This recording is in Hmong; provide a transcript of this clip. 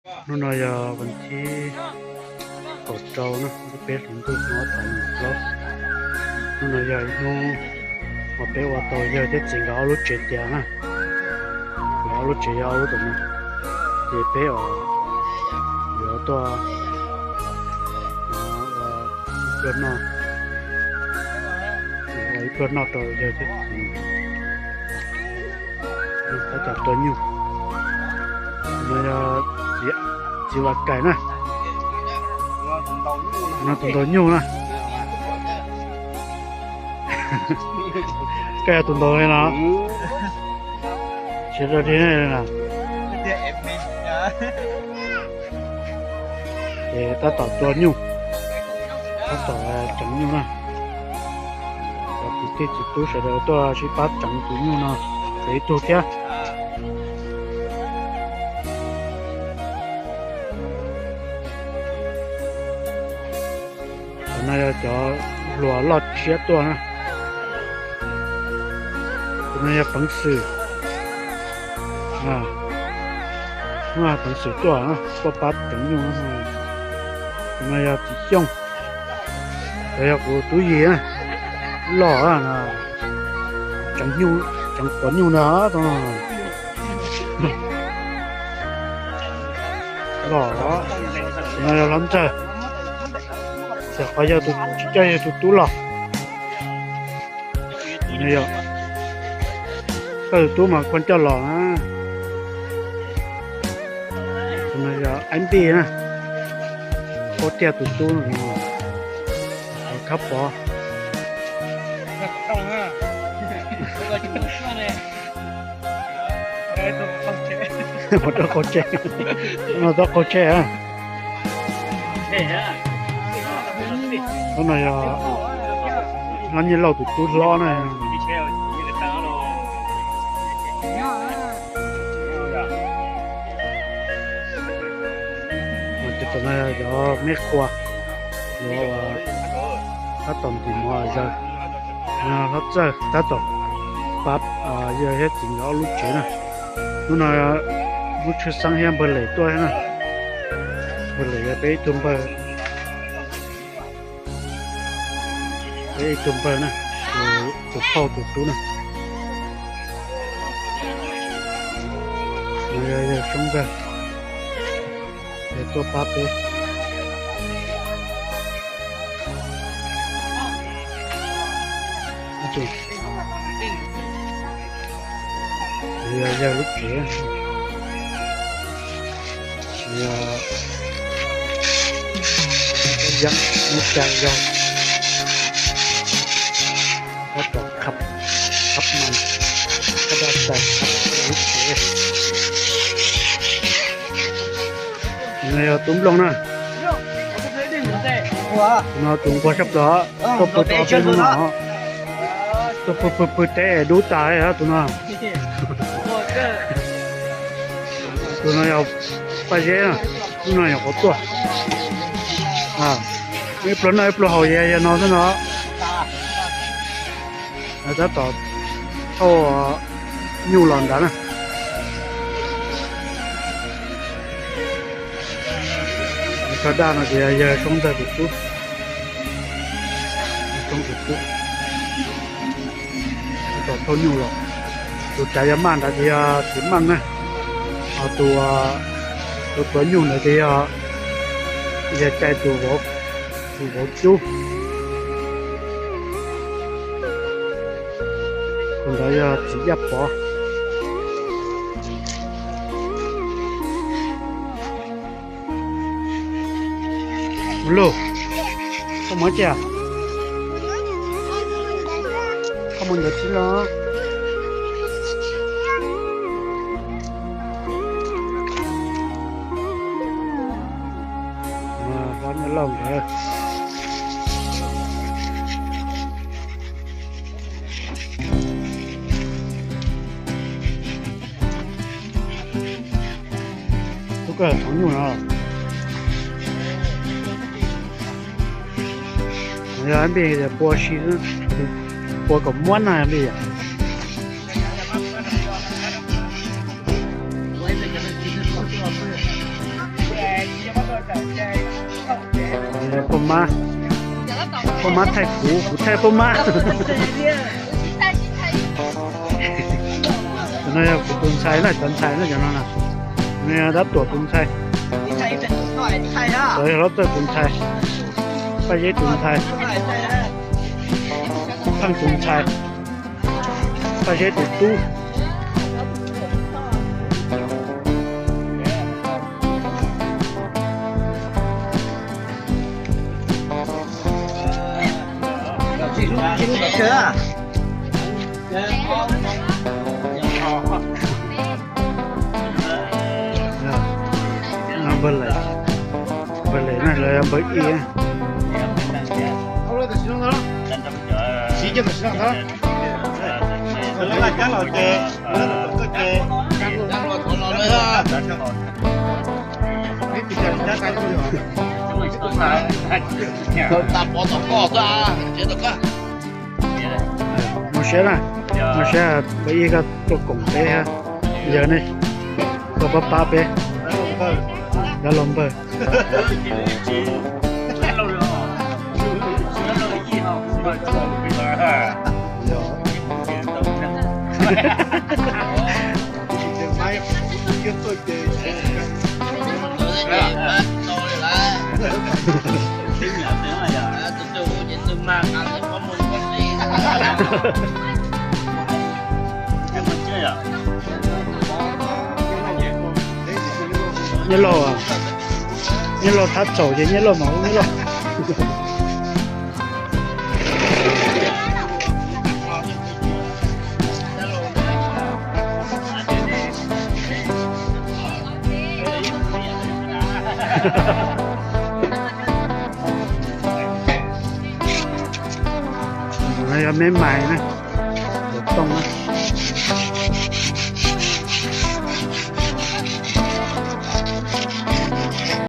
Hnub no yog vas thib kaum rau na, peb hlis ntuj xyoo ob phav nees nkaum plaub. Hnub no yog ib hnub uas peb ua tau yawg thiab txiv nkawd ob lub tsev tiav na. Nkawd ob lub tsev yog ob lub tom no, ces peb yuav tuaj ua ib pluag noj, ua ib pluag noj rau yawg thiab txiv. Tab tom tua nyuj. No yog txiv Vam Kaim na. No tus ntaus nyuj na. Koj yog tus ntaus li no. Tsis rau li na. Ces tab tom tua nyuj, tab tom tseev nyuj na. Cov kwv tij txiv tub sawv daws tuaj sib pab tseev tus nyuj no, tseev ib tug thiab. Cov no yog cov hluas loj tshiab tuaj na. Tus no yog peev xwm, peev xwm tuaj, tuaj pab tseev nyuj. Tus no yog txiv Xyooj, tus yog kuv tub yig na, loj, tseev nyuj, tseev quav nyuj ntag. Loj, tus no yog Hlob Ntxawg, xyov qhov yog tus, coj yog tus tub los. Koj tus tub mas koj coj los na. Tus no yog Aib Npij na, Pab Tiaj tus tub, Khab Pov. Mus rau qaum tsev, no txhob qaug tsheb. Lub no yog Hlob Nyiaj Lauj tus tub hlob na. Ces tom no yog meb qhua, yuav tab tom ntim mov zaws. Hlob Txawj tab tom pab yawg thiab txiv nkawd ob lub tsev na. Hnub no lub tshwj xeeb thiab npawg Lem tuaj thiab na. Npawg Lem yog peb ib tug npawg, peb ib tug npawg na, tus phauj tus tub na. Yawg Soob Ntxawg tuaj pab peb. Yog yawg lub tsev, yog yeeb muab tsa yau, tab tom khab, khab mas, khab dab tsi, khab lub tsev. No yog tub Nplooj na. No tus nquag sab plaws, tuaj pw tau peb hnub no, tuaj pw pw pw teb dub tas li tus no. Tus no yog Paj Zeb na, hnub no nyuam qhuav tuaj. Ib pluag noj ib pluag haus yog yog no xwb no. Tab tom thauj nyuj los ntawd na. Cov daj no ces yog Soob Ntxawg tus tub, Soob tus tub. Tab tom thauj nyuj los. Tus tsav yog maj nrad ces yog txiv Meej na. Ho tus, tus tuav nyuj ntawd ces yog, yog Cai tus vauv, tus vauv Cub. Tus ntawd yog txiv Yaj Pov. Ua luj, koj mus cia, koj mus ntawd tsis los. Hlob Nyiaj Lauj nkawd. Tub koj txhoov nyuj no. Yog npij pua si, pua kom muab na npij. Poj mab, poj mab thaij kuv, kuv thaij poj mab. Cov no yog kuv tus ntxhais na, cov ntxhais na cov no na. No yog Dab Tuam tus ntxhais, cov yog Hlob Txawj tus ntxhais, Paj Zeb tus ntxhais, Pheej tus ntxhais, Paj Zeb tus tub. Npawg Lem, npawg Lem na, lawv yog npawg Ib. Mus siab na, mus siab npawg Ib koj tuaj koom peb, yawg ne, koj pab pab peb, dab laug npawg. Nyiaj Lauj, Nyiaj Lauj thab txaus ces Nyiaj Lauj mas hu Nyiaj Lauj. No yog me mais na, cov tooj na.